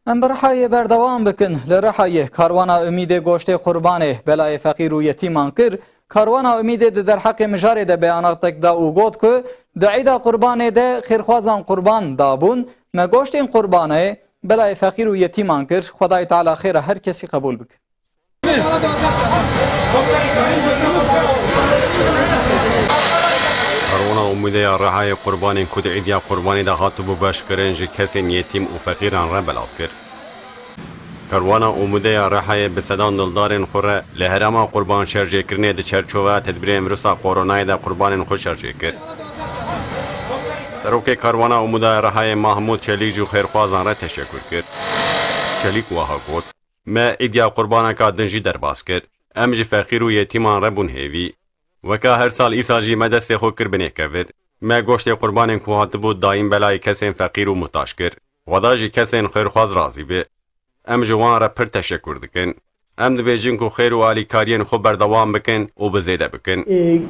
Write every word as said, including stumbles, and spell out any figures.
Em bi Rihayê berdewam bikin. Li Rihayê karwana Umîdê goştê qurbanê belayê feqîr û yetîman kir. Karwana Umîdê di derheqê mijarê de beyanateke da û got ku di Îda Qurbanê de xêrxwazan qurban dabûn. Me goştên qurbanê belayê feqîr û yetîman kir. Xwedayê Teala xêra her kesî qebûl bike. Karwana Umîdê ya Rihayê qurbanên ku di Îdiya Qurbanê de hatibû beşkirin ji kesên yetîm û feqîran re belav kir. Karwana Umîdê ya Rihayê bi sedan dildarên xwe re li herêma qurban şerjêkirinê di çerçoveya tedbirên virusa koronayê de qurbanên xwe şerjê kir. Serokê Karwana Umîdê ya Rihayê Mahmûd Çelîk jî xêrxwazan re teşekur kir. Çelîk wiha got, Me Îdiya Qurbaneka din jî derbas kir. Em ji feqîr û yetîman re bûn hêvî. Weka her sal îsal jî me destê xwe kir binê kevir. Me goştê qurbanên ku hatibû dayîn belayê kesên feqîr û muhtaç kir. Xweda ji kesên xêrxwaz razî be. Em ji wan re pir teşekur dikin. Em dibêjin ku xêr û alîkariyên xwe berdewam bikin û bi zêde bikin. E,